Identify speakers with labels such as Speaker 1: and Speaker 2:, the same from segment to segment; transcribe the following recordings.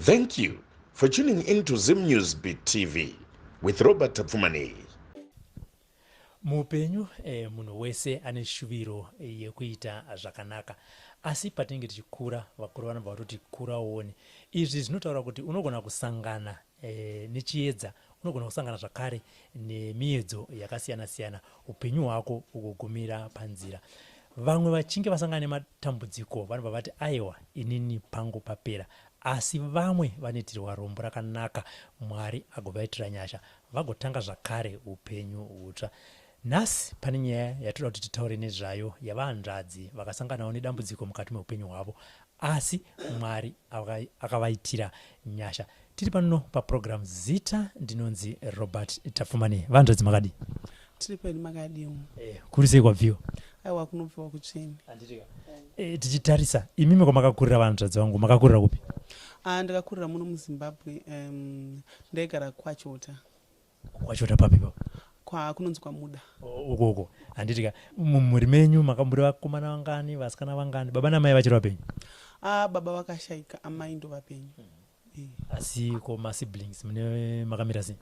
Speaker 1: Thank you for tuning in to Zim News Beat TV with Robert Tapfumaneyi.
Speaker 2: Muupenyu munhu wese ane shuviro yekuita zvakanaka asi patinenge tichikura vakuru vanobva vatoti kura uone. Izvi zvinotaura kuti unogona kusangana nechiedza, unogona kusangana zvakare nemiedzo yakasiyana siyana upenyu hwako ugogumira panzira. Vamwe vachinge vasangana nematambudziko vanobva vati aiwa inini pangu papera asi vamwe vanoitirwa rombo rakanaka Mwari agovaitira nyasha vagotanga zvakare upenyu hutsva. Nhasi pane nyaya yatoda kuti titaure nezvayo yavahanzvadzi vakasanganawo nedambudziko mukati meupenyu hwavo asi Mwari akavaitira nyasha. Tiri pano paprogram zita ndinonzi Robert Tapfumaneyi. Vahanzvadzi makadii?
Speaker 3: Tiri pedu makadiwo.
Speaker 2: Kuri sei kwabviwa?
Speaker 3: Aiwa kunobviwa kutsvene.
Speaker 2: Handitika. Tichitarisa imimi kwamakakurira vahanzvadzi vangu makakurira kupi?
Speaker 3: Ah, ndakakurira muno muZimbabwe ndaigara kwaChota.
Speaker 2: Kwachota papi ipapo?
Speaker 3: Kwa kunonzi kwaMuda.
Speaker 2: Oh, uko uko. Handitika. Mumhuri menyu makamburi vakomana vangani, vasikana vangani, baba namai vachiri vapenyu?
Speaker 3: Ah, baba vakashaika, amai ndovapenyu.
Speaker 2: Asi ko masiblings mune makamira sei?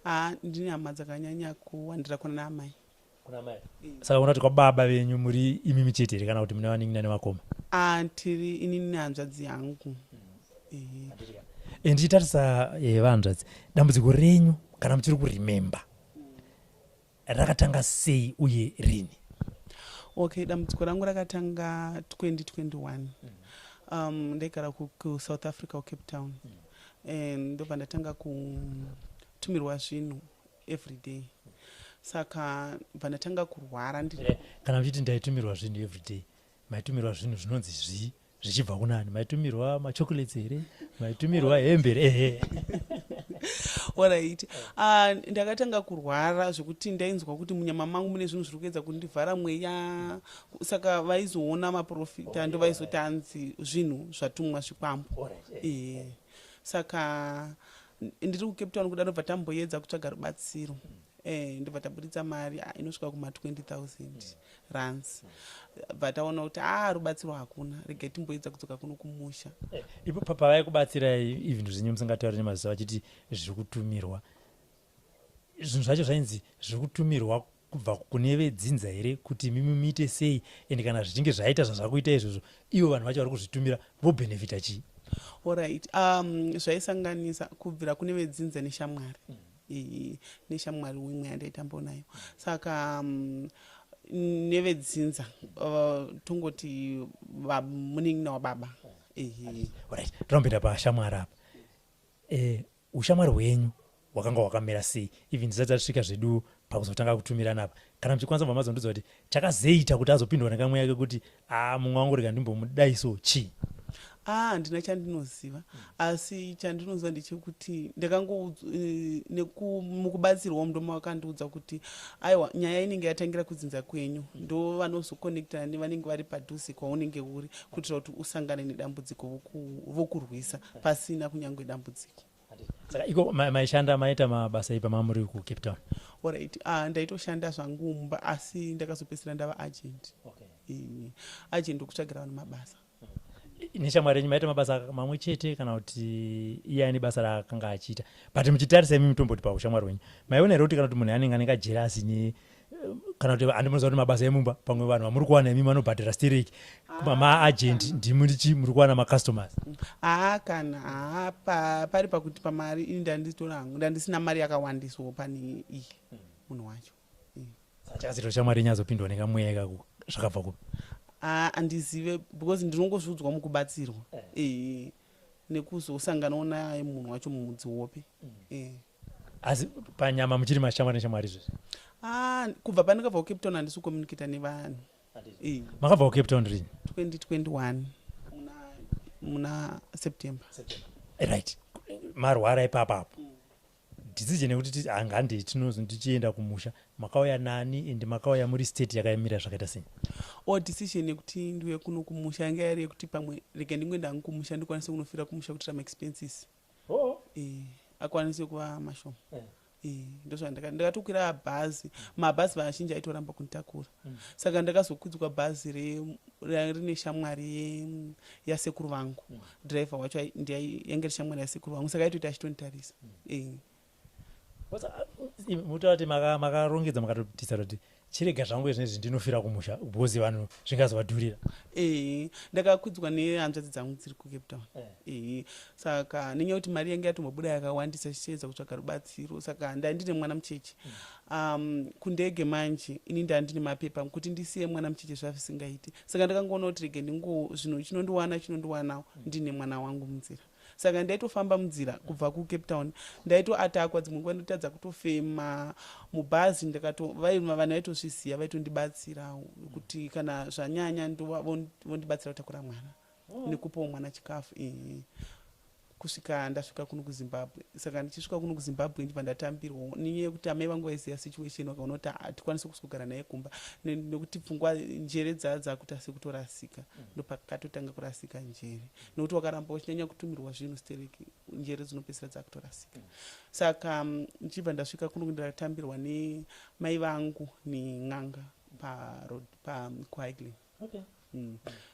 Speaker 3: Ah, ndine hama dzakanyanya kuwandira kuna naamai.
Speaker 2: Kuna amai. Saka unati kwababa venyu muri imimi chete here kana kuti mune vanin'ina nevakoma?
Speaker 3: Ah, tiri inini nehanzvadzi yangu.
Speaker 2: Ndichitarisa vahanzvadzi, dambudziko renyu kana muchiri kuremember rakatanga sei uye rini?
Speaker 3: Okay, dambudziko rangu rakatanga 2021. Ndaigara kuSouth Africa, kuCape Town. And ndobva ndatanga kutumirwa zvinhu everyday. Saka bva ndatanga kurwara ndiri
Speaker 2: Kana muchiti ndaitumirwa zvinhu everyday, maitumirwa zvinhu zvinonzi zvii zvichibva kunani? Maitumirwa machocolates here? Maitumirwa hembe here? Ehe.
Speaker 3: Alright. Ndakatanga kurwara zvekuti ndainzwa kuti munyama mangu mune zvinhu zviri kuedza kundivhara mweya. Saka vaizoona maprofita ndo vaizoti hanzi zvinhu zvatumwa zvikwambo. Saka ndiri kuCape Town kuda ndobva tamboedza kutsvaga rubatsiro. Ndobva taburitsa mari inosvika kuma 20,000 rands. Bva taona kuti rubatsiro hakuna, regai timboedza kudzoka kuno kumusha.
Speaker 2: Ipo pavaikubatsirai even zvenyu musingatauri nemaziso vachiti zviri kutumirwa, zvinhu zvacho zvainzi zviri kutumirwa kubva kune vedzinza here kuti imimi muite sei, and kana zvichinge zvaita zvazvakuita izvozvo ivo vanhu vacho vari kuzvitumira vobhenefita chii?
Speaker 3: Alright, zvaisanganisa kubvira kune vedzinza neshamwari. Neshamwari imwe yandaitambawo nayo. Saka nevedzinza tongoti munin'ina wababa.
Speaker 2: Alright, tonomboenda pashamwari apa. Ushamwari hwenyu hwakanga hwakamira sei even tisati tasvika zvedu pakuzotanga kutumirana apa? Kana muchikwanisa kubva mazondudza kuti chakazoita kuti azopindwa nekamweya kekuti mumwe wangu rega ndimbomudai so chii?
Speaker 3: Handina chandinoziva, asi chandinoziva ndechekuti mukubatsirwa ndo makandiudza kuti aiwa nyaya inenge yatangira kudzinza kwenyu, ndo vanozokonekta nevanenge vari padhuze kwaunenge uri kuitira kuti usangane nedambudziko vokurwisa pasina kunyange dambudziko.
Speaker 2: Saka iko maishanda maita mabasa ipa mamuri kuCape Town?
Speaker 3: Alright, ndaitoshanda zvangu mumba asi ndakazopedzisira ndava agent. Agent wekutsvagira vanhu mabasa.
Speaker 2: Neshamwari yenyu maita mabasa mamwe chete kana kuti iye aine basa raakanga achiita? But muchitarisa imi mutomboti paushamwari hwenyu maiona here kuti kana kuti munhu anenge anenge ajerasi ne kana kuti handimunoziva kuti mabasa emumba pamwe vanhu vamuri kuwana imi vanobhadhara stereki maagent ndimi muri kuwana macustomers?
Speaker 3: Haa kana haa pari pakuti pamari ini ndanditora hangu ndandisina mari yakawandiswawo pane iyi munhu wacho.
Speaker 2: Saka chakazita shamwari yenyu azopindwa nekamweya ikako zvakabva kupi?
Speaker 3: Handizive because ndinongozviudzwa mukubatsirwa. Nekuzosanganawo naye munhu wacho mumudzi wope.
Speaker 2: Asi panyama muchiri mashamwari neshamwari izvozvi?
Speaker 3: Kubva pandakabva kuCape Town handisi kucommunicata nevanhu.
Speaker 2: Makabva kuCape Town rini?
Speaker 3: 2021 muna September.
Speaker 2: Right. Marwara ipapa apo. Decision yekuti hangande tinozo ndichienda kumusha makauya nani and makauya muri state yakaemira zvakaita sei?
Speaker 3: Decision yekuti ndiuye kuno kumusha yanga yari yekuti pamwe rega ndingoenda hangu kumusha ndikwanise kunofira kumusha kuitira maexpenses. Akwanise kuva mashoma. Ndozvandaka ndakatokwira bhazi, mabhazi vazhinji aitoramba kunditakura. Saka ndakazokwidzwa bhazi rine shamwari yasekuru vangu. Driver wacho yange iri shamwari yasekuru vangu, saka aitoita achitonditarisa.
Speaker 2: Mutaura kuti makarongedza makatotisa kuti chirega zvangu izvinezvi ndinofira kumusha because vanhu zvingazovadhurira.
Speaker 3: Ee, ndakakwidzwa nehanzvadzi dzangu dziri kuCape Town. Ee, saka nenyaya yekuti mari yange yatombobuda yakawandisa chichiedza kutsvaga rubatsiro, saka ndandine mwana mucheche. Kundege manje ini ndandine mapepa kuti ndisiye mwana mucheche zvazvisingaiti, saka ndakangoona kuti rege ndingo zvinhu chinondiwana chinondiwanawo ndine mwana wangu munzira. Saka ndaitofamba munzira kubva kuCape Town, ndaitoatakwa dzimwe nguva ndotadza kutofema mubhazi. Vanhu vaitozviziva, vaitondibatsirawo kuti kana zvanyanya vondibatsira kutakura mwana nekupawo mwana chikafu, kusvika ndasvika kuno kuZimbabwe. Saka ndichisvika kuno kuZimbabwe ndibva ndatambirwawo nenyaya yekuti amai vangu vaiziva situation, vakaona kuti hatikwanisi kuzogara naye kumba nekuti pfungwa njere dzakuita sekutorasika. Ndopakatotanga kurasika njere, nekuti wakaramba uchinyanya kutumirwa zvinhu stereki, njere dzinopedzisira dzakutorasika. Saka ndichibva ndasvika kuno ndatambirwa nemai vangu nen'anga paroad pakuHighglen.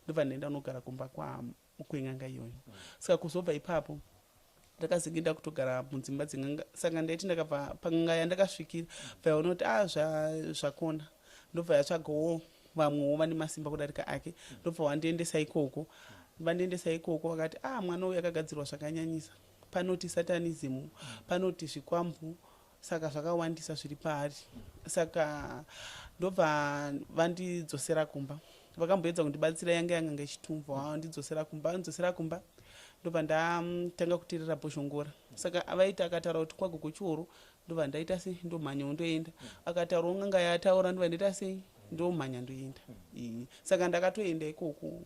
Speaker 3: Ndobva ndaenda kunogara kumba kwen'anga iyoyo. Saka kuzobva ipapo ndakazenge ndakutogara mudzimba dzen'anga. Saka ndaiti ndakabva pan'anga yandakasvikira, bva yaona kuti a zvakona, ndobva yatsvagawo vamwewo vane masimba kudarika ake, ndobva wandiendesa ikoko. Vandiendesa ikoko vakati, a mwana uyu akagadzirwa zvakanyanyisa, panoti satanism, panoti zvikwambu, saka zvakawandisa zviri paari. Saka ndobva vandidzosera kumba. Vakamboedza kundibatsira, yanga yanganga ichitumva, vandidzosera kumba. Vandidzosera kumba ndobva ndatanga kuteerera bhozhongora. Saka vaiti akataura kuti kwagogo Chioro, ndobva ndaita sei, ndomhanyawo ndoenda. Akataurawo n'anga yataura, ndobva ndaita sei, ndomhanya ndoenda. Saka ndakatoenda ikoko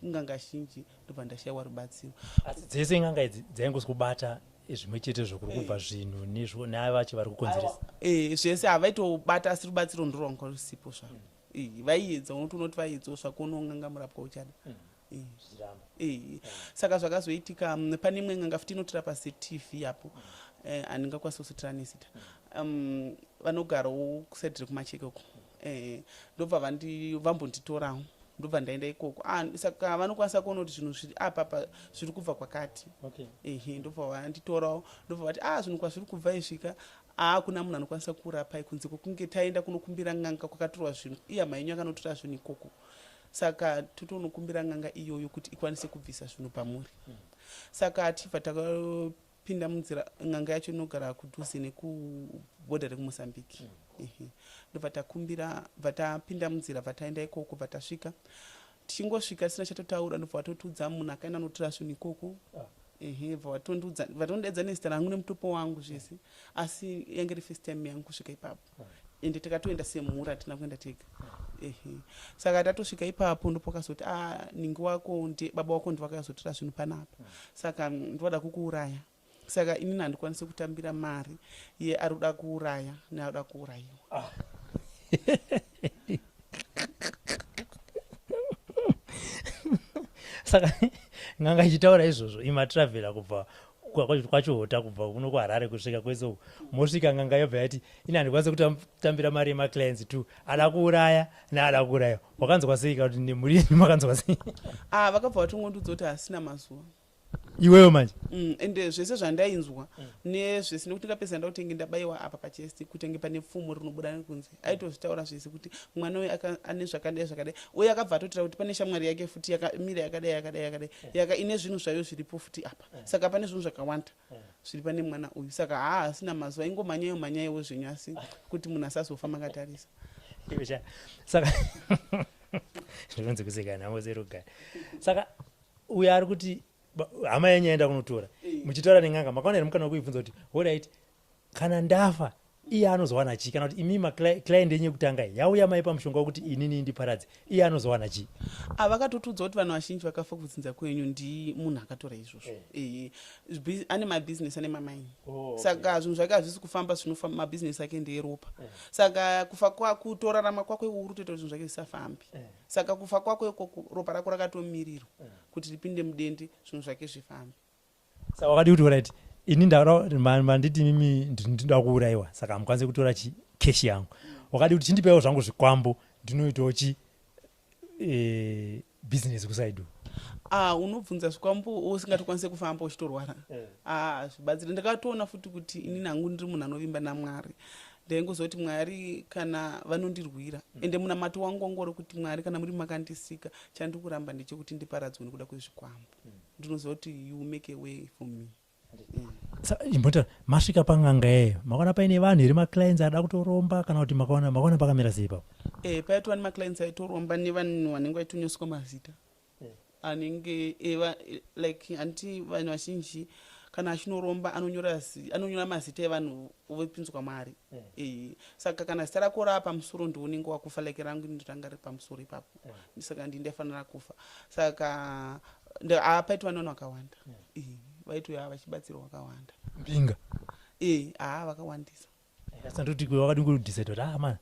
Speaker 3: n'anga zhinji, ndobva ndashayiwa rubatsiro.
Speaker 2: Asi dzese n'anga idzi dzaingosi kubata zvimwe chete zvokuri kubva zvinhu nezvo nevacho vari kukonzeresa?
Speaker 3: Zvese havaitobata, asi rubatsiro ndorwanga rusipo zvavo. Vaiedza, unotoona kuti vaiedzawo zvako, unong'anga murapwa uchada. Saka zvakazoitika, pane imwe n'anga futi inotirapa seTV apo, handingakwanisi kuzotora nezita, vanogarawo kuside rekuMacheke uko. Ndobva vambonditorawo, ndobva ndaenda ikoko. Saka vanokwanisa kuona kuti zvinhu zviri apapa zviri kubva kwakati. Ehe, ndobva vanditorawo, ndobva vati, a zvinhu kwazviri kubva izvika, haakuna munhu anokwanisa kurapai kunze kwekunge taenda kunokumbira n'anga kwakatorwa zvinhu, iye hama yenyu akanotora zvinhu ikoko. Saka totonokumbira n'anga iyoyo kuti ikwanise kubvisa zvinhu pamuri. Saka tibva takapinda munzira, n'anga yacho inogara kudhuze nekubhodha rekuMozambique. Ehe, ndobva takumbira, bva tapinda munzira, bva taenda ikoko, bva tasvika. Tichingosvika tisina chatotaura, ndobva vatotudza munhu akaenda notora zvinhu ikoko. Ehe, bva vatondiudza, vatondidaidza nezita rangu nemutopo wangu zvese, asi yange iri first time yangu kusvika ipapo. Ende takatoenda semhuri, hatina kuenda tega. Ehe, saka tatosvika ipapo ndopakazoti, a ningi wako ndi baba wako ndivakazotora zvinhu panapa, saka ndivada kukuuraya. Saka inini handikwanisi kutambira mari ye ari kuda kuuraya neari kuda kuurayiwa.
Speaker 2: Saka n'anga ichitaura izvozvo, imatravhela kubva kwaChihota, kubva kuno kuHarare kusvika kwese uku, mosvika n'anga yobva yati, ini handikwanisi kutambira mari yemaclients two, ada kuuraya neada kuuraya. Wakanzwa sei, kana kuti nemhuri yenyu makanzwa sei?
Speaker 3: Ah, vakabva vatongondiudza kuti hasina mazuva.
Speaker 2: Iwewe manje?
Speaker 3: Ende zvese zvandainzwa nezvese, nekuti ndingapedzisa ndakutenge ndabayiwa apa pachest, kutenge pane pfumo rinobuda nekunze. Aitozvitaura zvese kuti mwana uyu ane zvakadai zvakadai, uye akabva atotira kuti pane shamwari yake futi yakamira yakadai yakadai yakadai, yaka ine zvinhu zvayo zviripo futi apa. Saka pane zvinhu zvakawanda zviri pane mwana uyu. Saka haa, asina mazuva, ingomhanyayo mhanyayiwo zvenyu, asi kuti munhu asazofa makatarisa.
Speaker 2: Iwe saka ndinonzi kuseka nhamo serugare. Saka uyo ari kuti hama yenyu yaenda kunotora, muchitaura nen'anga, makaona here mukana wekuibvunza kuti, alright, kana ndafa iye anozowana chii, kana kuti imi maclient yenyu yekutanga yauya maipa mushonga wekuti inini ndiparadze, iye anozowana chii?
Speaker 3: Avakatotudza kuti vanhu vazhinji vakafa kudzinza kwenyu ndi munhu akatora izvozvo. Ane mabhizinesi, ane mamaini.
Speaker 2: Oh, okay.
Speaker 3: Saka zvinhu zvake hazvisi kufamba zvinofamba, mabhizinesi ake ndeeropa. Saka kufa kutorarama kwako uri kutoita kuti zvinhu zvake zvisafambi. Saka kufa kwako ikoko, ropa rako rakatomirirwa kuti ripinde mudende, zvinhu zvake zvifambe.
Speaker 2: Saka wakadi kuti, alright, Ini manditi mimi ndinoda kuurayiwa, saka hamukwanisi kutora chi keshi yangu. Wakadi kuti chindipaiwo zvangu zvikwambo, ndinoitawo chi business kuside.
Speaker 3: Ah, unobvunza zvikwambo usingatokwanisi kufamba uchitorwara. Ah, zvibatsire. Ndakatoona futi kuti inini hangu ndiri munhu anovimba naMwari. Ndaingozoti Mwari kana vanondirwira, ende munamato wangu wanga uri kuti, Mwari, kana muri makandisika, chandiri kuramba ndechekuti ndiparadzwe nekuda kwezvikwambo. Ndinoziva kuti you make a way for me.
Speaker 2: Imbota masvika pan'anga yeyo, makaona paine vanhu here, maclients ada kutoromba, kana kuti makaona pakamira sei ipapo?
Speaker 3: Paitova nemaclients aitoromba nevanhu vanenge vaitonyoreswa mazita anenge eva, like handiti vanhu vazhinji kana achinoromba anonyora mazita evanhu vopinzwa mari. Saka kana zita rako raa pamusoro, ndiunenge wakufa. Like rangu ranga riri pamusoro ipapo, saka ndi ndaifanira kufa. Saka paitova nevanhu vakawanda, vaitouya vachibatsirwa vakawanda.
Speaker 2: Mbinga?
Speaker 3: Haa, vakawandisa.
Speaker 2: Sandoti wakadi kudecide kuti, ah man,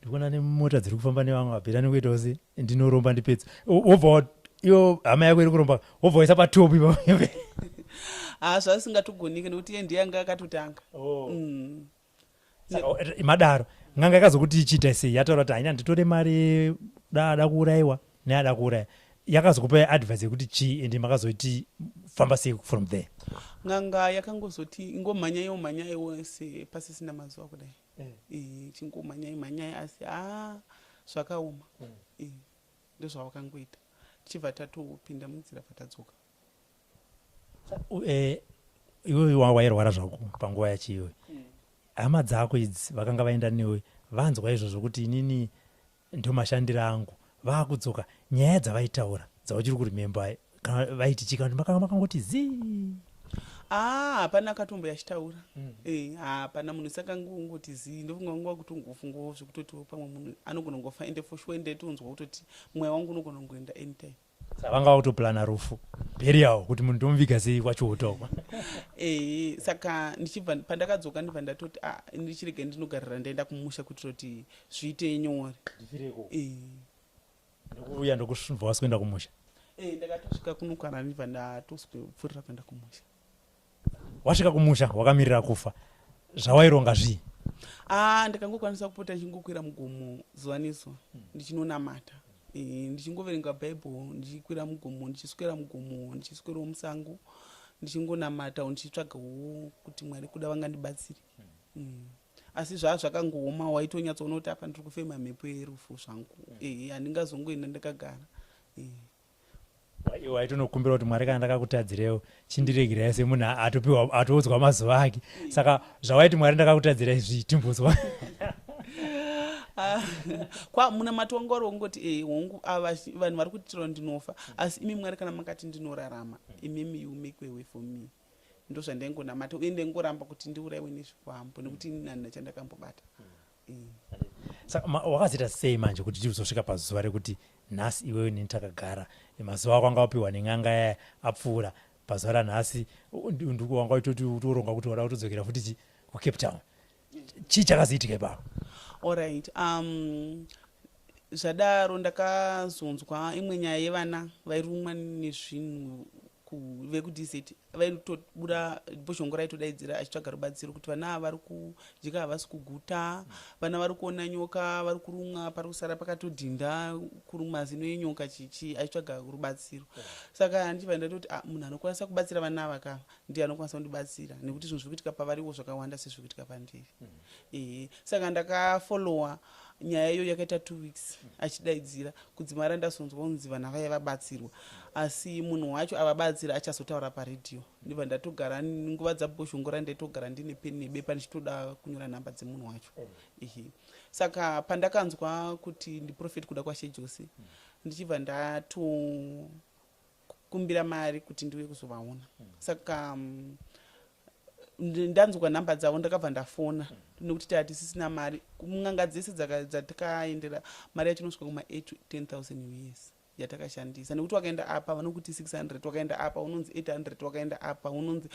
Speaker 2: ndikuona nemota dziri kufamba nevamwe vabhera, nekuitawo se ndinoromba ndipedza, wobva iyo hama yako iri kuromba, wobva waisa patop ipapo?
Speaker 3: Haa, zvasingatogonike nekuti iye ndiye anga akatotanga.
Speaker 2: Oh. Saka madaro n'anga yakazokuti ichiita sei? Yataura kuti haina nditore mari da kuurayiwa neada kuuraya, yakazokupa advice yekuti chii, ende makazoiti famba sei from there?
Speaker 3: N'anga yakangozoti ingomhanyaiwo, mhanyaiwo sepasisina mazuva kudai. Chingomhanyai, mhanyai, asi haa, zvakaoma. Ndozvavakangoita, tichibva tatopinda munzira, bva tadzoka.
Speaker 2: Iwe wairwara zvako panguva yacho iyoyo. Hama dzako idzi vakanga vaenda newe, vanzwa izvozvo kuti inini ndomashandiro angu, vaakudzoka, nyaya dzavaitaura dzauchiri kuremember kana vaiti chii, kana kuti makanga makangoti zii?
Speaker 3: Aa, hapana akatombo yachitaura. Hapana munhu, saka ngongoti zii. Ndofunga nguva kutongofungawo zvekutotiwo pamwe munhu anogona kungofa, ende for sure ndaitonzwa kutoti mweya wangu unogona kungoenda anytime.
Speaker 2: Saka vanga vakutoplana rufu, burial, kuti munhu tomuviga sei kwachiutoko?
Speaker 3: Saka ndichibva pandakadzoka, ndibva ndatoti, a, ndichirega ndinogarira ndaenda kumusha kuitira kuti zviite nyore.
Speaker 2: Ndokuuya, ndokubva wasikuenda kumusha?
Speaker 3: Ndakatosvika kunokwana, ndibva ndatoswepfuurira kuenda kumusha.
Speaker 2: Wasvika kumusha wakamirira kufa, zvawaironga zvii?
Speaker 3: A, ndakangokwanisa kupota ndichingokwira mugomo zuva nezuva ndichinonamata. Ndichingoverenga Bhaibheri, ndichikwira mugomo, ndichiswera mugomo, ndichiswerawo musango, ndichingonamata, ndichitsvagawo kuti Mwari kuda vangandibatsire. Asi zvaa zvakangooma, waitonyatsoona kuti apa ndiri kufema mhepo yerufu zvangu. Handingazongoenda ndakagara.
Speaker 2: Iwe waitonokumbira kuti, Mwari, kana ndakakutadzirewo, chindiregerai semunhu atopiwa, atoudzwa mazuva ake. Saka zvawaiti, Mwari, ndakakutadzirai zvii, timbozwa.
Speaker 3: Ah, kwa munamato wangu wari wongoti, hongu, ava vanhu vari kutitira ndinofa, asi imi Mwari, kana makati ndinorarama, imimi you make a way for me. Ndo zvandaingonamata, uye ndaingoramba kuti ndiurayiwe nezvikwambo nekuti ini handina chandakambobata.
Speaker 2: Saka wakazoita sei manje kuti tizosvika pazuva rekuti nhasi iwewe neni takagara, mazuva ako anga wapiwa nen'anga yaya apfuura, pazuva ranhasi wanga waitoti utoronga kuti wada kutodzokera futi chi kuCape Town? Chii chakazoitika ipapo?
Speaker 3: Alright, zvadaro ndakazonzwa imwe nyaya yevana vairumwa nezvinhu vekuDZ, vaitobuda bhozhongo raitodaidzira achitsvaga rubatsiro kuti vana ava vari kudya, havasi kuguta, vana vari kuona nyoka, vari kurumwa, pari kusara pakatodhinda mazino enyoka, chichi, achitsvaga rubatsiro. Saka ndichibva ndatoti, ah, munhu anokwanisa kubatsira vana ava kava ndiye anokwanisa kundibatsira, nekuti zvinhu zviri kuitika pavariwo zvakawanda sezviri kuitika pandiri. Ehe, saka ndakafolowa nyaya iyoyo, yakaita 2 weeks achidaidzira, kudzimara ndazonzwa kunzi vanhu avaya vabatsirwa, asi munhu wacho avabatsira achazotaura paredhiyo. Ndibva ndatogara nguva dzabhozhongora, ndaitogara ndine peni nebepa ndichitoda kunyora nhamba dzemunhu wacho. Ehe, saka pandakanzwa kuti ndiProphet Kudakwashe Jose, ndichibva ndatokumbira mari kuti ndiuye kuzovaona. Saka ndanzwa nhamba dzavo, ndakabva ndafona nekuti taa tisisina mari. N'anga dzese dzatakaendera, mari yacho inosvika kuma 8 10,000 US yatakashandisa, nekuti wakaenda apa vanokuti 600, wakaenda apa unonzi 800, wakaenda apa unonzi,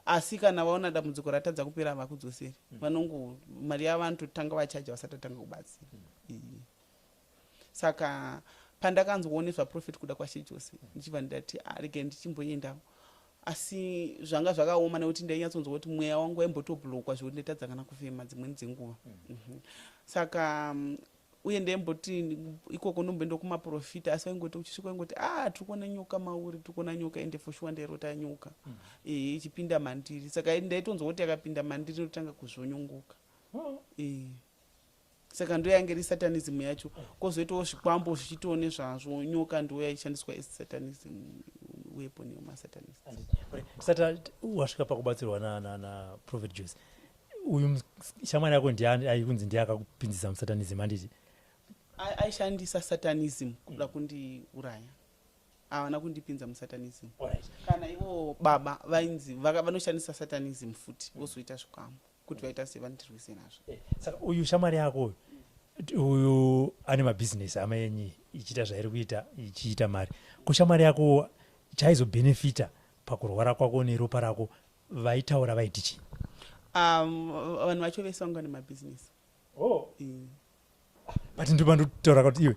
Speaker 3: asi kana vaona dambudziko ratadza kupera, havakudzoseri. Vanongo mari yavo vanototanga vachaja vasati vatanga kubatsira. Saka pandakanzwawo nezvaProphet Kudakwashe Jose, ndichibva ndati, "Ah, regai ndichimboendawo." Asi zvanga zvakaoma nekuti ndainyatsonzwa kuti mweya wangu waimbotoblockwa zvekuti ndaitadza kana kufema dzimweni dzenguva. Saka uye ndaimboti ikoko ndomboenda kumaprofita, asi vaingoti uchisvika vaingoti, "A, ah, tiri kuona nyoka mauri, tiri kuona nyoka." Ende for sure ndairota nyoka ichipinda mandiri. Saka ndaitonzwa kuti yakapinda mandiri ndotanga kuzvonyongoka. Saka ndo yange iri satanism yacho. Kwozoitawo zvikwambo zvichitiwo nezvazvo. Nyoka ndo yaishandiswa as satanism weapon yemasatanist.
Speaker 2: Sati wasvika pakubatsirwa naProphet Jose, uyu shamwari yako ndiani aikunzi ndiye akakupinzisa musatanism, handiti?
Speaker 3: Aishandisa satanism kuda kundiuraya. Havana kundipinza musatanism. Kana ivo baba vainzi vanoshandisa satanism futi, vozoita zvikwambo kuti vaita sevandirwise nazvo.
Speaker 2: Saka uyu shamwari yako uyu, uyu ane mabhizinesi, hama yenyu ichiita zvairi kuita, ichiita mari, kushamwari yako chaizobhenefita pakurwara kwako neropa rako, vaitaura vaiti chii?
Speaker 3: Vanhu vacho vese vanga nemabhizinesi.
Speaker 2: But ndopa ndotaura kuti iwe,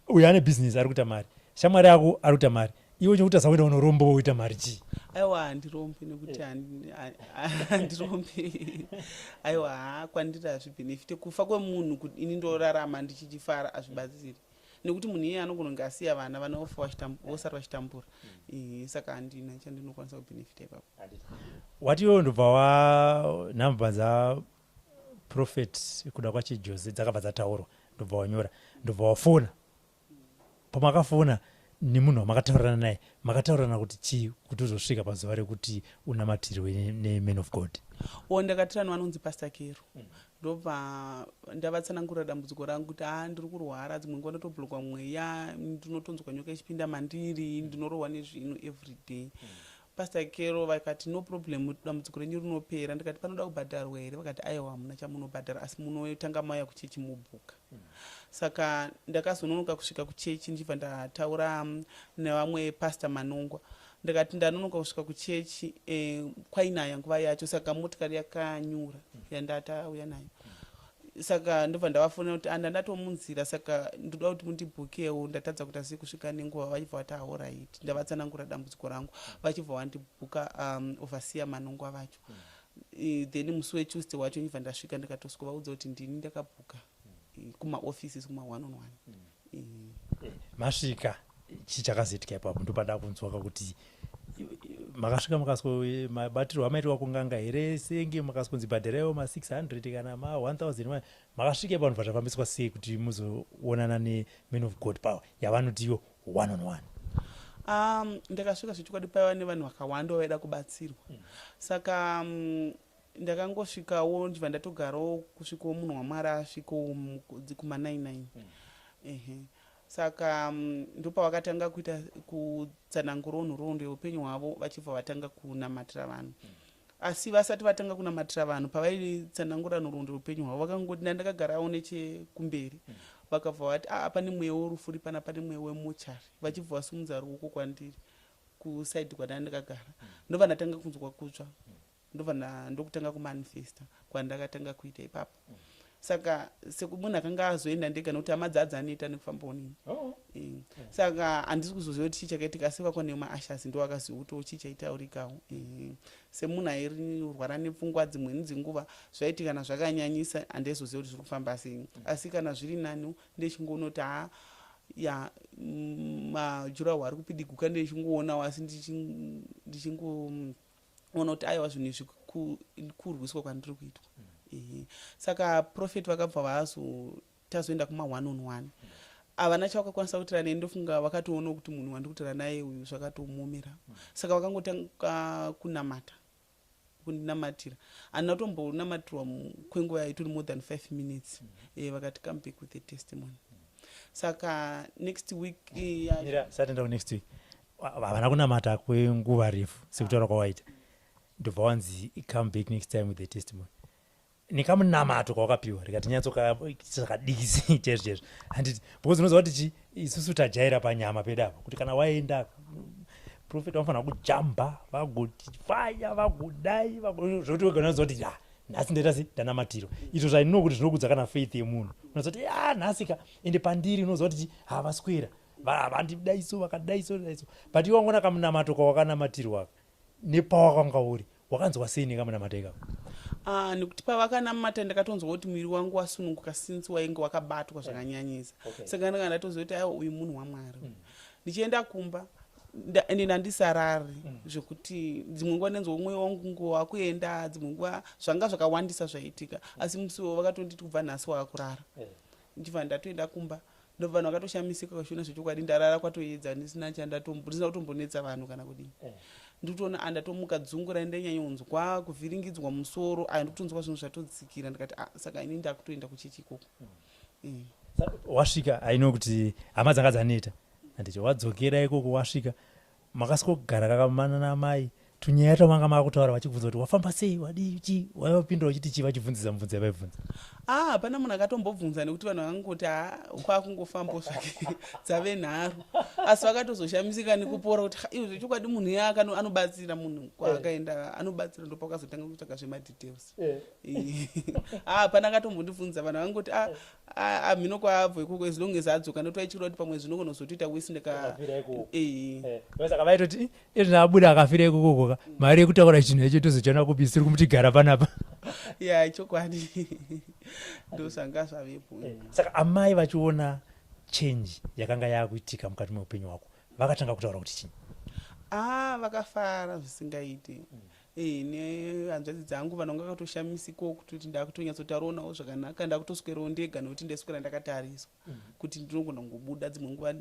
Speaker 2: uyu ane bhizinesi, ari kuita mari, shamwari yako ari kuita mari, iwe chokuti asakuenda unorombo woita mari chii?
Speaker 3: Aiwa, handirombi nekuti handirombi. Aiwa, ha, kwandiri hazvibhenefite kufa kwemunhu kuti ini ndorarama ndichichifara. Hazvibatsiri nekuti munhu iyeye anogona kunge asiya vana, vana vofa, vosara vachitambura. Saka handina chandinokwanisa kubhenefita ipapo.
Speaker 2: Wati iwewe ndobva wa nhamba dzaProphet kuda kwachiJose dzakabva dzataurwa, ndobva wanyora, ndobva wafona. Pamakafona nemunhu wamakataurirana naye, makataurirana kuti chii kuti uzosvika pazuva rekuti unamatirwe neman of God?
Speaker 3: O, ndakatirana vanonzi Pastor Kero. Ndobva ndavatsanangurira dambudziko rangu kuti, "A, ndiri kurwara, dzimwe nguva ndotoblockwa mweya, ndinotonzwa nyoka ichipinda mandiri, ndinorohwa nezvinhu every day." Pastor Kero vakati, "No problem, dambudziko renyu rinopera." Ndikati, "Panoda kubhadharwa here?" Vakati, "Aiwa, hamuna chamunobhadhara, asi munotanga mauya kuchechi mobhuka." Saka ndakazononoka kusvika kuchechi, ndichibva ndataura nevamwe Pastor Manongwa. Ndikati ndanonoka kusvika kuchechi, kwainaya nguva yacho, saka motikari yakanyura yandatauya nayo. Saka ndobva ndavafonera kuti ndandatomunzira, saka ndoda kuti mundibhukewo, ndatadza kuita sei kusvika nenguva. Vachibva vati, "Alright." Ndavatsanangura dambudziko rangu, vachibva vandibhuka, overseer Manongwa vacho. Then musi weTuesday wacho ndibva ndasvika, ndikatosvikovaudza kuti ndini ndakabhuka kumaoffices kuma one on one.
Speaker 2: Masvika, chii chakazoitika ipapo? Ndopada kunzwa kakuti makasvika, makasiko mabatirwo amaitwa kunganga here, senge makasikonzi bhadharaiwo ma600 kana ma1000? Makasvika ipapo, ndobva zvafambiswa sei kuti muzoonana neman of God power yavanoti one on one?
Speaker 3: Ndakasvika, zvechokwadi paiva nevanhu vakawanda vaida kubatsirwa. Saka ndakangosvikawo, ndibva ndatogarawo kusvikawo munhu waMwari asvikawo kuma99. Ehe, saka ndopavakatanga kuita kutsanangurawo nhoroondo yeupenyu hwavo, vachibva vatanga kunamatira vanhu. Asi vasati vatanga kunamatira vanhu, pavaitsanangura nhoroondo yeupenyu hwavo, vakangoti, ndandakagarawo nechekumberi, vakabva vati, "Aa, pane mweya werufu uri pana, pane mweya wemochari." Vachibva vasimudza ruoko kwandiri kusaidi kwandanga ndakagara. Ndobva ndatanga kunzwa kutsva, ndobva ndokutanga kumanifesta kwandakatanga kuita ipapo. Saka sekumunhu akanga azoenda ndega nekuti hama dzadzaneta nekufambawo neni. Saka handisi kuzoziva kuti chii chakaitika, asi vakwa nemaushers ndo vakaziva kuti chii chaitaurikawo. Semunhu airwara nepfungwa, dzimweni dzenguva zvaiti kana zvakanyanyisa handaizoziva kuti zviri kufamba sei, asi kana zviri nani ndechingoona kuti, ha, ya, majurawo ari kupidiguka, ndechingoonawo, asi ndichingoona kuti aiwa, zvinhu izvi kurwiswa kwandiri kuitwa. Ehe, saka prophet vakabva vazo tazoenda kuma one on one, havana chavakakwanisa kutaura neni. Ndofunga vakatoona kuti munhu wandiri kutaura naye uyu zvakatomuomera, saka vakangotanga kunamata, kundinamatira. Handina kutombonamatirwa kwenguva yaitori more than 5 minutes. Vakati, "Come back with a testimony." Saka next week
Speaker 2: Mira, sati next week havana kunamata kwenguva refu sekutaura kwawaita, ndobva wanzi, "Come back next time with the testimony." Nekamunamato kwawakapiwa rikati nyatsokadikisi chaizvo chaizvo, handiti? Because unoziva kuti chi isusu tajaira panyama pedu apa kuti kana waenda prophet vanofanira kujamba, vagoti faya, vagodai, zvokuti wega unoziva kuti, ya, nhasi ndaita se ndanamatirwa. Izvo zvainoo kuti zvinokudza kana faith yemunhu. Unoziva kuti, ya, nhasi ka ende pandiri, unoziva kuti chi havaswera vandidaiso, vakadaiso daiso, but iwe wangona kamunamato kwawakanamatirwa. Nepawakanga uri, wakanzwa sei nekamunamata ikako?
Speaker 3: Ah, nekuti pavakanamata ndakatonzwa kuti muviri wangu wasununguka, since wainge wakabatwa zvakanyanyisa. Saka ndanga ndatoziva kuti aiwa, uyu munhu waMwari. Ndichienda kumba ende ndandisarari zvekuti dzimwe nguva ndinzwa mwoyo wangu ngo wakuenda, dzimwe nguva zvanga zvakawandisa zvaitika, asi musi uwo vakatonditi kubva nhasi waakurara. Ndichibva ndatoenda kumba, vanhu vakatoshamisika vachiona zvechokwadi ndarara kwatoedza ndisina chandatombo, ndisina kutombonetsa vanhu kana kudini. Ndikutoona andatomuka, dzungu raindanyanyonzwa, kuvhiringidzwa musoro, aya ndikutonzwa zvinhu zvatodzikira. Ndikati, "Ah, saka ini ndakutoenda kuchechi ikoko."
Speaker 2: Wasvika, aino kuti hama dzanga dzaneta, handiti? Wadzokera ikoko, wasvika, makasvikogara kakamana namai, tunyaya twamanga makutaura, vachikubvunza kuti wafamba sei, wadii, chii, waivapindura uchiti chii vachibvunzisa mubvunzo yavaibvunza?
Speaker 3: Ah, hapana munhu akatombobvunza, nekuti vanhu vakangoti, ha, kwakungofambawo zvake, dzave nharo. Asi vakatozoshamisika nekupora kuti, "Ha, izvo zvechokwadi munhu iye anobatsira munhu kwaakaenda anobatsira." Ndopakazotanga kutsvaga zvemadetails. Ah, hapana akatombondibvunza. Vanhu vakangoti, "Ah, ah, ah, mhino kwaabva ikoko, as long as adzoka." Nekuti vaityira kuti pamwe zvinogona kuzotoita wisi ndika
Speaker 2: Akafira ikoko.
Speaker 3: Eh.
Speaker 2: Saka vaitoti, "Izvi abuda akafira ikokokoka, mari yekutaura chinhu icho tozochana kupi, isiri kumuti gara panapa?"
Speaker 3: Ya, chokwadi, ndo zvanga zvavepo.
Speaker 2: Saka amai vachiona change yakanga yakuitika mukati meupenyu hwako, vakatanga kutaura kuti chii?
Speaker 3: Ah, vakafara zvisingaiti. Nehanzvadzi dzangu, vanhu vanga vakatoshamisikawo kutoti ndakutonyatsotaurawo navo zvakanaka, ndakutoswerawo ndega, nekuti ndaiswera ndakatariswa kuti ndinogona kungobuda dzimwe nguva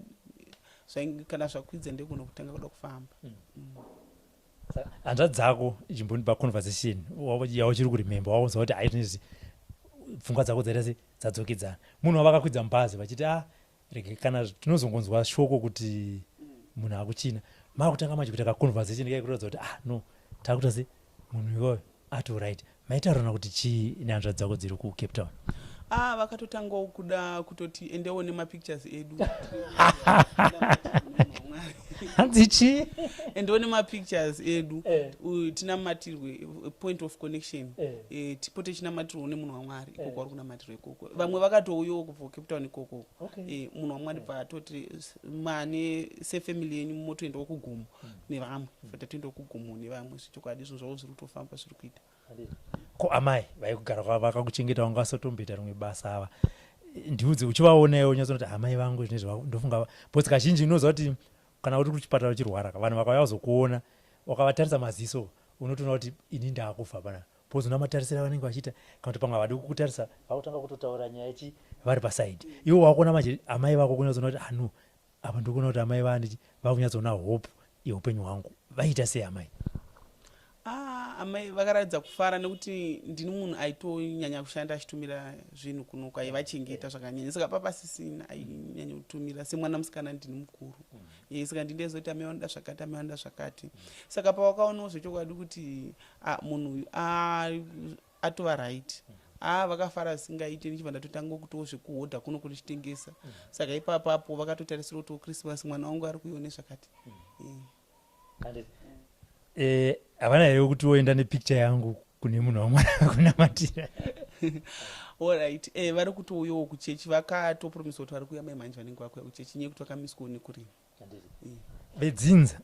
Speaker 3: kana zvakwidza ndogona kutanga kuda kufamba.
Speaker 2: Hanzvadzi dzako, ichimbondipa conversation yauchiri kuremember, waunzwa kuti hai, zvinezvi pfungwa dzako dzaita se dzadzokedzana, munhu wavakakwidza mubhazi vachiti, "A, rege kana tinozongonzwa shoko kuti munhu akuchina," makutanga manje kuita kaconversation kaikuratidza kuti, ah, no, takuita se munhu iwoyo ato right. Maitaurana kuti chii nehanzvadzi dzako dziri kuCape Town?
Speaker 3: Ah, vakatotangawo kuda kutoti endewo nemapictures edu.
Speaker 2: Hanzi chii?
Speaker 3: Endewo nemapictures edu. Tinamatirwe, point of connection. Tipote chinamatirwawo nemunhu waMwari ikoko, vari kunamatirwa ikoko. Vamwe vakatouyawo kubva kuCape Town ikoko. Munhu waMwari bva atoti mane sefamily yenyu motoendawo kugomo nevamwe, tatoendawo kugomo nevamwe. Zvechokwadi zvinhu zvavo zviri kutofamba, zviri kuita.
Speaker 2: Ko amai vaikugara vakakuchengeta, vanga vasatomboita rimwe basa ava, ndiudze, uchivaona iwe unyatsonoti amai vangu zvinezvi ndofunga, because kazhinji unoziva kuti kana uri kuchipatara uchirwara, vanhu vakauya kuzokuona, wakavatarisa maziso unotoona kuti ini ndaakufa pana, because una matarisiro avanenge vachiita, kana kuti pamwe havadi kukutarisa, vakutanga kutotaura nyaya ichi vari pasaidi. Iwe wakuona manje amai vako, kunyatsoona kuti, ah, no, apa ndikuona kuti amai vandichi vakunyatsoona hope yeupenyu hwangu. Vaita sei amai?
Speaker 3: Ah, amai vakaratidza kufara, nekuti ndini munhu aitonyanya kushanda achitumira zvinhu kunoko, aivachengeta zvakanyanya. Saka papasisina ainyanya kutumira, semwana musikana ndini mukuru. Saka ndindezoti amai vanoda zvakati, amai vanoda zvakati. Saka pavakaonawo zvechokwadi kuti, ah, munhu uyu atova right, ah, vakafara zvisingaite. Ndichibva ndatotanga kutiwo zvekuhodha kuno kundichitengesa. Saka ipapapo vakatotarisira kutiwo Christmas mwana wangu ari kuiwo nezvakati.
Speaker 2: Havana here kuti woenda nepicture yangu kune munhu wamwari akunamatira?
Speaker 3: Alright, vari kutouyawo kuchechi, vakatopromisa kuti vari kuuya. Mai manje vanenge vakuya kuchechi, nyaya yekuti vakamiswawo nekurima.
Speaker 2: Vedzinza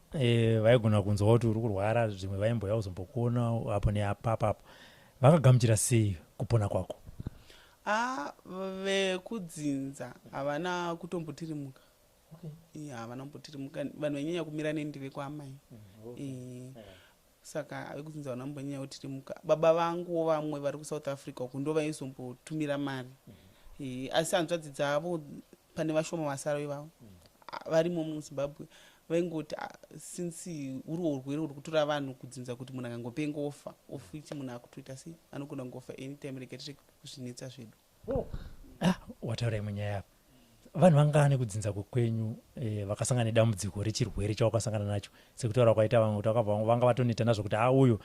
Speaker 2: vaigona kunzwa kuti uri kurwara, zvimwe vaimbouya kuzombokuona apo neapapapo, vakagamuchira sei kupona kwako?
Speaker 3: A, vekudzinza havana kutombotirimuka. Havana kumbotirimuka. Vanhu vainyanya kumira neni vekwaamai. Saka vekudzinza vana kumbonyanya kutirimuka. Baba vanguwo vamwe vari kuSouth Africa uku ndo vaizombotumira mari. Asi hanzvadzi dzavo, pane vashoma vasara ivavo varimo muZimbabwe, vaingoti, "Ah, since uri urwere uri kutora vanhu kudzinza, kuti munhu akangopenga ofa, ofuiti munhu akutoita sei, anogona kungofa anytime, rega tirege kuzvinetsa zvedu."
Speaker 2: Ah, wataura imwe nyaya apa. Vanhu vangani kudzinza kwenyu vakasangana nedambudziko rechirwere chawakasangana nacho, sekutaura kwaita vamwe kuti vakabva vanga vatoneta nazvo kuti, a, uyu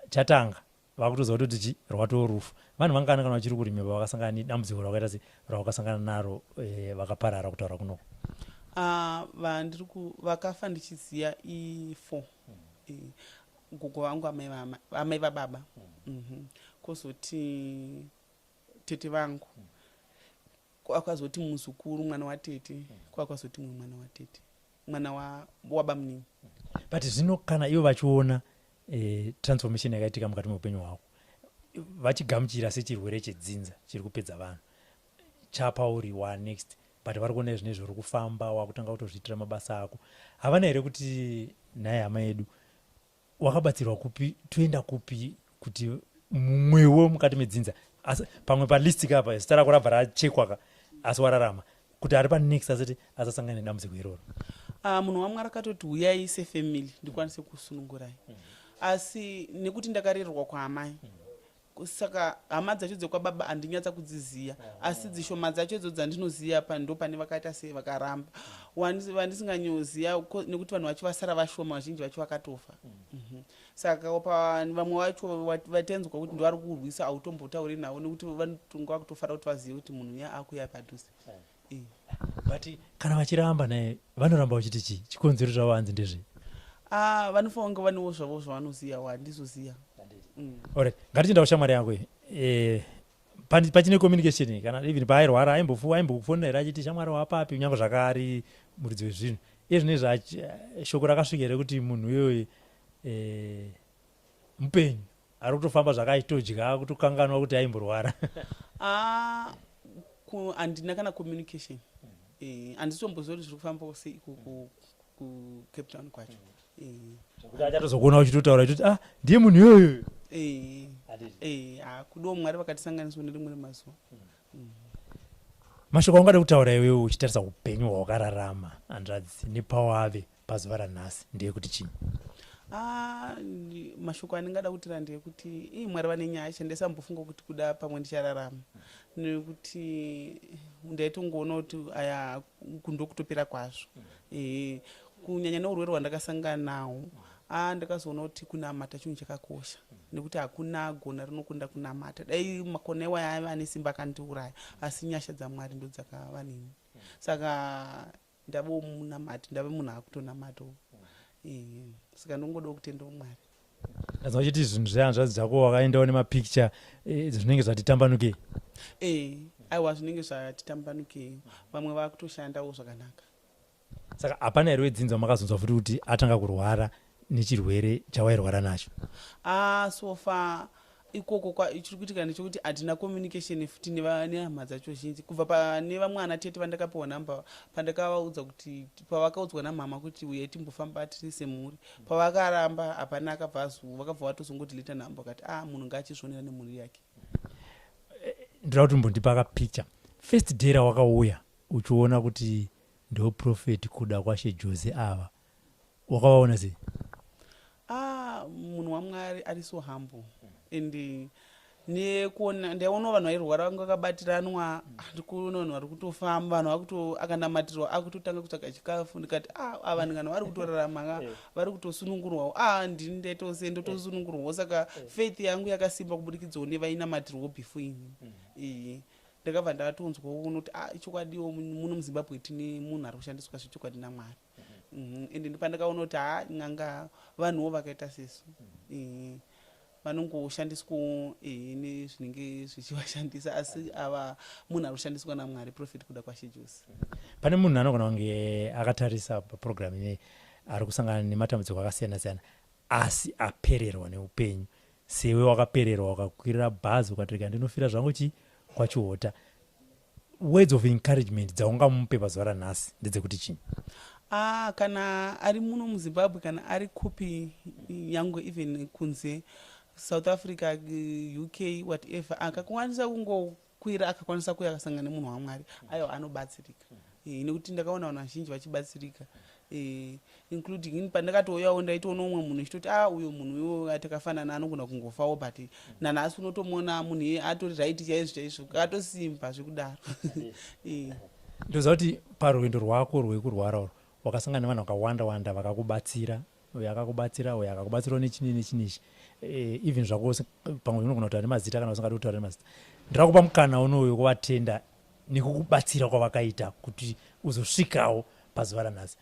Speaker 2: chatanga vakutoziva kutoti chi rwatoo rufu? Vanhu vangani kana vachiri kuremember vakasangana nedambudziko rawakaita se rawakasangana naro, vakaparara kutaura kunoko?
Speaker 3: Ah, vandiri vakafa ndichiziya i4. Gogo vangu, amai vababa, Kwozoti tete vangu, kwakazoti muzukuru mwana watete, kwakazoti mumwe mwana watete. Mwana wabamunini.
Speaker 2: But zvino kana ivo vachiona transformation yakaitika mukati meupenyu hwako, vachigamuchira sechirwere chedzinza chiri kupedza vanhu chapauri wa next, but vari kuona zvinezvi uri kufamba, wakutanga kutozviitira mabasa ako, havana here kuti, "Nhai hama yedu, wakabatsirwa kupi? Toenda kupi kuti mumwewo mukati medzinza?" Asi pamwe palist kapa zita rako rabva rachekwa ka, asi wararama kuti ari panext asati asasangana nedambudziko iroro.
Speaker 3: Munhu waMwari akatoti, "Uyai sefamily ndikwanise kusunungurai." Asi nekuti ndakarerwa kwaamai, saka hama dzacho dzekwababa handinyatsa kudziziya, asi dzishoma dzacho idzo dzandinoziya pa ndo pane vakaita sei vakaramba. Vandisinganyoziya nekuti vanhu vacho vasara vashoma, vazhinji vacho vakatofa. Saka vamwe vacho vatenzwa kuti ndovari kurwisa, hautombotauri navo nekuti vanotonga vakutofara kuti vazive kuti munhu uya akuya padhuze.
Speaker 2: But kana vachiramba naye, vanoramba vachiti chii? Chikonzero zvavo hanzi ndezvei?
Speaker 3: Ah, vanofanira kunge vanewo zvavo zvavanoziyawo, handizoziya.
Speaker 2: Alright, ngatichienda kushamwari yangu iyi. Pachine communication kana even paairwara aimbokufonera here achiti, "Shamwari, wapapi?" Kunyange zvakaari muridzi wezvinhu iye zvinezvi, shoko rakasvika here kuti munhu iyoyo mupenyu, ari kutofamba zvakaitodya, kutokanganwa kuti aimborwara?
Speaker 3: Ah, handina kana communication. Handitomboziva kuti zviri kufambawo sei iko kuCape Town kwacho.
Speaker 2: Zvekuti achatozokuona uchitotaura uchitoti, "Ah, ndiye munhu iyoyo."
Speaker 3: Ah, kudiwo Mwari vakatisanganiswa nerimwe remazuva.
Speaker 2: Mashoko aungade kutaura iwewe uchitarisa upenyu hwawakararama, hanzvadzi, nepawave pazuva ranhasi ndeyekuti chii?
Speaker 3: Ah, mashoko andingada kutira ndeyekuti ii Mwari vane nyasha. Ndaisambofunga kuti kuda pamwe ndichararama, nekuti ndaitongoona kuti aya kundokutopera kwazvo, kunyanya neurwere hwandakasangana nahwo. Ah, ndakazoona kuti kunamata chinhu chakakosha, nekuti hakuna gona rinokunda kunamata. Dai makona iwaya aiva ane simba akandiuraya, asi nyasha dzaMwari ndo dzakava neni. Saka ndavawo munamati, ndave munhu akutonamatawo. Saka ndongodawo kutendawo Mwari.
Speaker 2: Ndazwa uchiti zvinhu zvehanzvadzi dzako wakaendawo nemapicture, zvinenge zvati tambanukei.
Speaker 3: Aiwa, zvinenge zvatitambanukei. Vamwe vakutoshandawo zvakanaka.
Speaker 2: Saka hapana here wedzinza wamakazonzwa futi kuti atanga kurwara nechirwere chawairwara nacho?
Speaker 3: Ah, so far ikoko chiri kuitika ndechekuti hatina communication futi nehama dzacho zhinji. Kubva pane vamwe ana tete vandakapiwa namba, pandakavaudza kuti, pavakaudzwa namama kuti uyai timbofamba tiri semhuri, pavakaramba, hapana akabva azo vakabva vatozongodeleta namba, vakati, "A, munhu ngaachizvionera nemhuri yake."
Speaker 2: Ndoda kuti umbondipa kapicture, first day rawakauya uchiona kuti ndo Prophet Kudakwashe Jose ava, wakavaona sei?
Speaker 3: Ah, munhu waMwari ari so humble, and nekuona ndaionawo vanhu vairwara vanga vakabatiranwa, ndikuona vanhu vari kutofamba, vanhu vakuto akanamatirwa akutotanga kutsvaga chikafu. Ndikati, "Ah, ava vanhu kana vari kutorarama ka, vari kutosunungurwawo. Ah, ndini ndaitose ndotosunungurwawo." Saka faith yangu yakasimba kubudikidzawo nevainamatirwawo before ini. Ndakabva ndatonzwawo kunoti, ah, ichokwadiwo muno muZimbabwe tine munhu ari kushandiswa zvechokwadi naMwari. Ende ndopandakaona kuti ha, n'anga vanhuwo vakaita sesu, vanongoshandiswawo nezvinenge zvichivashandisa, asi ava munhu ari kushandiswa naMwari, Prophet Kudakwashe Jose.
Speaker 2: Pane munhu anogona kunge akatarisa paprogram inei, ari kusangana nematambudziko akasiyana siyana, asi apererwa neupenyu sewe wakapererwa, wakakwirira bhazi ukati, "Rega ndinofira zvangu chi kwaChihota." Words of encouragement dzaungamupe pazuva ranhasi ndedzekuti chii?
Speaker 3: Ah, kana ari muno muZimbabwe, kana ari kupi, yangu even kunze, South Africa, UK, whatever, akakwanisa kungokwira, akakwanisa kuya akasangana nemunhu waMwari, aiwa, anobatsirika. Nekuti ndakaona vanhu vazhinji vachibatsirika, including ini. Pandakatouyawo ndaitoona umwe munhu ichitoti, "A, uyo munhu uyo takafanana, anogona kungofawo," but nanhasi unotomuona munhu iye atori right chaizvo chaizvo, akatosimba zvekudaro.
Speaker 2: Ndoziva kuti parwendo rwako rwekurwara urwu wakasangana nevanhu vakawanda wanda vakakubatsira, uyo akakubatsira, uyo akakubatsirawo nechini nechinichi. Even zvako pamwe unogona kutaura nemazita kana usingadi kutaura nemazita, ndira kupa mukana unoyu wekuvatenda nekukubatsira kwavakaita kuti uzosvikawo pazuva ranhasi.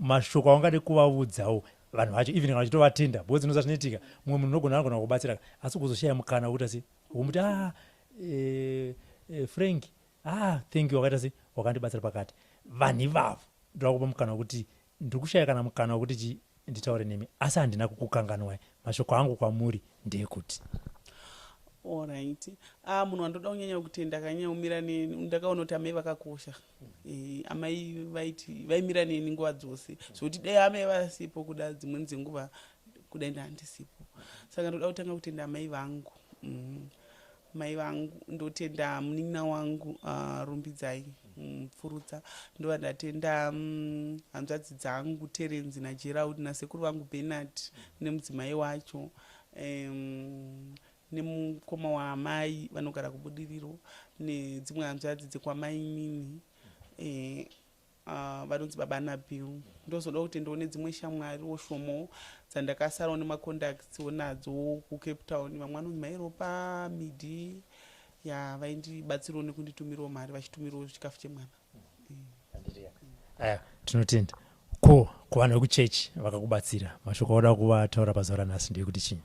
Speaker 2: Mashoko aungade kuvaudzawo vanhu vacho, even kana uchitovatenda, because unoziva zvinoitika, mumwe munhu unogona anogona kukubatsira, asi kuzoshaya mukana wekuita sei womuti, "Ah, Frank, ah, thank you, wakaita sei, wakandibatsira pakati." Vanhu ivavo ndoda kupa mukana wekuti Ndiri kushaya kana mukana wekuti chi nditaure nemi, asi handina kukukanganwai. Mashoko angu kwamuri ndeyekuti.
Speaker 3: Alright. Ah, munhu wandoda kunyanya kutenda akanyanya kumira neni, ndakaona kuti amai vakakosha. Eh, amai vaiti vaimira neni nguva dzose zvekuti dai amai vasipo kuda dzimweni dzenguva kudai ndandisipo. Saka ndoda kutanga kutenda amai vangu. Mai vangu ndotenda munin'ina wangu Rumbidzai Mupfurutsa, ndova ndatenda hanzvadzi dzangu Terenzi naGerald nasekuru vangu Bernard nemudzimai wacho um, nemukoma waamai vanogara kuBudiriro nedzimwe hanzvadzi dzekwamainini eh, vanonzi baba naBill. Ndozoda kuti ndione dzimwe shamwariwo shomo dzandakasarawo nemacontacts nadzo kuCape Town. Vamwe vanonzi Mairopa Midi, ya vaindibatsirawo nekunditumirawo mari, vachitumirawo chikafu chemwana.
Speaker 2: Aya, tinotenda. Ko kuvanhu vekuchechi vakakubatsira, mashoko auda kuvataura pazuva ranhasi ndeyekuti chii?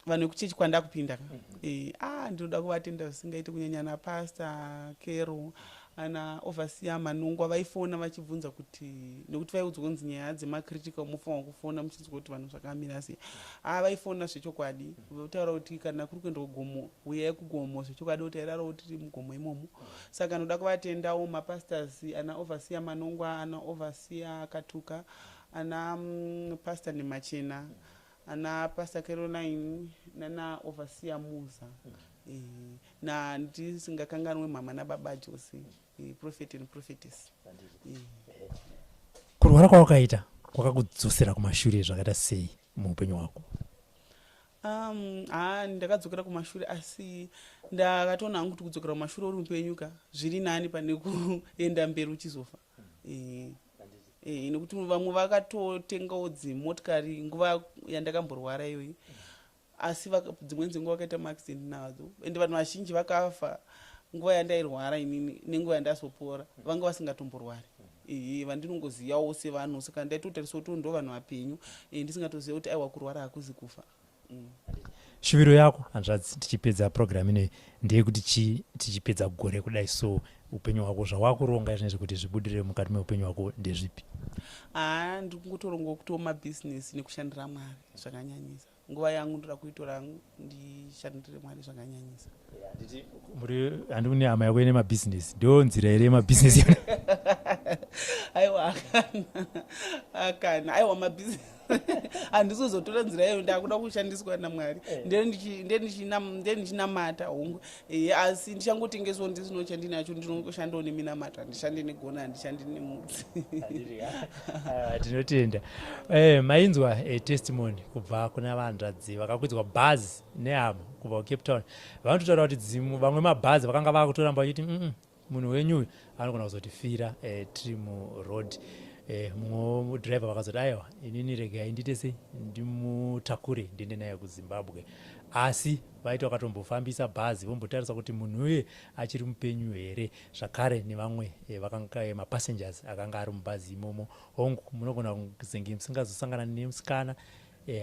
Speaker 3: Vanhu vekuchechi kwandakupinda ka, ah, ndinoda kuvatenda zvisingaiti, kunyanya napastor Kero ana overseer Manungwa. Vaifona vachibvunza kuti, nekuti vaiudzwa kunzi nyaya dzemacritical mufanwa kufona muchinzwa kuti vanhu zvakamira sei. Ah, vaifona zvechokwadi, votaura kuti kana kuri kuenda kugomo, uyai kugomo zvechokwadi, kuti tairarawo tiri mugomo imomo. Saka ndoda kuvatendawo mapastors ana overseer Manongwa, ana overseer Katuka, ana pastor Nemachena, ana pastor Caroline nana overseer Muza, na ndisingakanganwe mama nababa Jose, prophet and prophetess.
Speaker 2: Kurwara kwawakaita kwakakudzosera kumashure zvakaita sei muupenyu hwako?
Speaker 3: Ha, ndakadzokera kumashure, asi ndakatoona hangu kuti kudzokera kumashure uri mupenyu ka zviri nani pane kuenda mberi uchizofa. Nekuti vamwe vakatotengawo dzimotikari nguva yandakamborwara iyoyi, asi dzimweni dzenguva vakaita maaccident nadzo, ende vanhu vazhinji vakafa nguva yandairwara inini nenguva yandazopora vanga vasingatomborwari, ehe, vandinongozivawo sevanhu. Saka ndaitotarisa kuti ndo vanhu vapenyu, ndisingatoziva kuti aiwa, kurwara hakuzi kufa.
Speaker 2: Shuviro yako, hanzvadzi, tichipedza purogiramu inoyi, ndeyekuti chii tichipedza gore kudai? So upenyu hwako, zvawakuronga izvinezvi kuti zvibudirire mukati meupenyu hwako ndezvipi?
Speaker 3: Haa, ndiri kungotorongawo kuitawo mabhizinesi nekushandira Mwari zvakanyanyisa. Nguva yangu ndoda kuitora ndishandire Mwari zvakanyanyisa.
Speaker 2: Handiti muri, handi une hama yako ine mabhizinesi? Ndo nzira here yemabhizinesi?
Speaker 3: Aiwa, akana, akana, aiwa, mabhizinesi handisizotora nzira iyoyo. Ndakuda kushandiswa naMwari. Nde ndichinamata hongu, asi ndichangotengeswawo ndisino chandinacho. Ndinongoshandawo neminamato, handishandi negona, handishandi nemudzi.
Speaker 2: Ah, tinotenda. Mainzwa testimony kubva kuna vanzvadzi vakakwidzwa bhazi nehama kubva kuCape Town. Vanototaura kuti dzimu vamwe mabhazi vakanga vakutoramba vachiti, munhu wenyu uyu anogona kuzotifira tiri muroad." Mumwe driver vakazoti, "Aiwa, inini regai ndiite sei, ndimutakure ndiende naye kuZimbabwe." Asi vaiti vakatombofambisa bhazi vombotarisa kuti munhu uye achiri mupenyu here, zvakare nevamwe vakanga mapassengers akanga ari mubhazi imomo. Hongu, munogona kuzenge musingazosangana nemusikana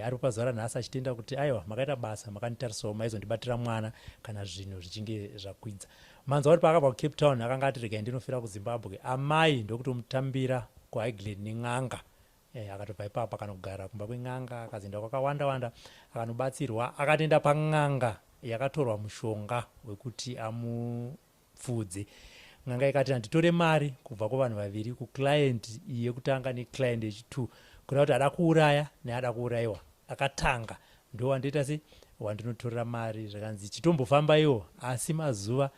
Speaker 2: aripo pazuva ranhasi achitenda kuti, "Aiwa, makaita basa, makanditarisawo, maizondibatira mwana kana zvinhu zvichinge zvakwidza." Manzwa kuti paakabva kuCape Town akanga ati, "Regai ndinofira kuZimbabwe." Amai ndokutomutambira kuHighland nen'anga. Akatobva ipapo akanogara kumba kwen'anga, akazoenda kwakawanda wanda akanobatsirwa, akatoenda pan'anga yakatorwa mushonga wekuti amupfuudze. N'anga ikati, "Handitore mari kubva kuvanhu vaviri, kuclient iyi yekutanga neclient yechi2, kureva kuti ada kuuraya neada kuurayiwa. Akatanga ndo wandoita se wandinotorera mari." Zvakanzi, "Chitombofamba iwo, asi mazuva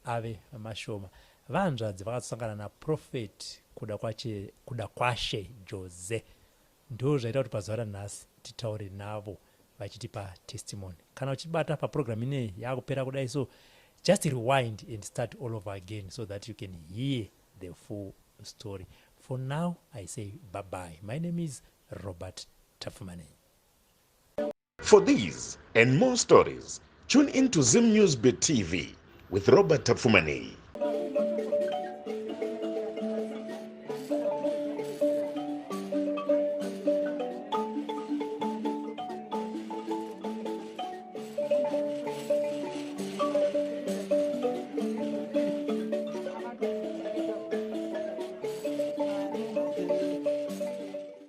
Speaker 2: ave mashoma." Vanzvadzi vakazosangana naprophet Kuda Kwashe Jose. Ndo zvaita kuti pazuva ranhasi titaure navo vachitipa testimony. Kana uchibata paprogram ineyi yaakupera kudai, so just rewind and start all over again so that you can hear the full story. For now I say bye bye. My name is Robert Tafumane.
Speaker 1: For these and more stories, tune in to Zim News Bit TV with Robert Tafumane.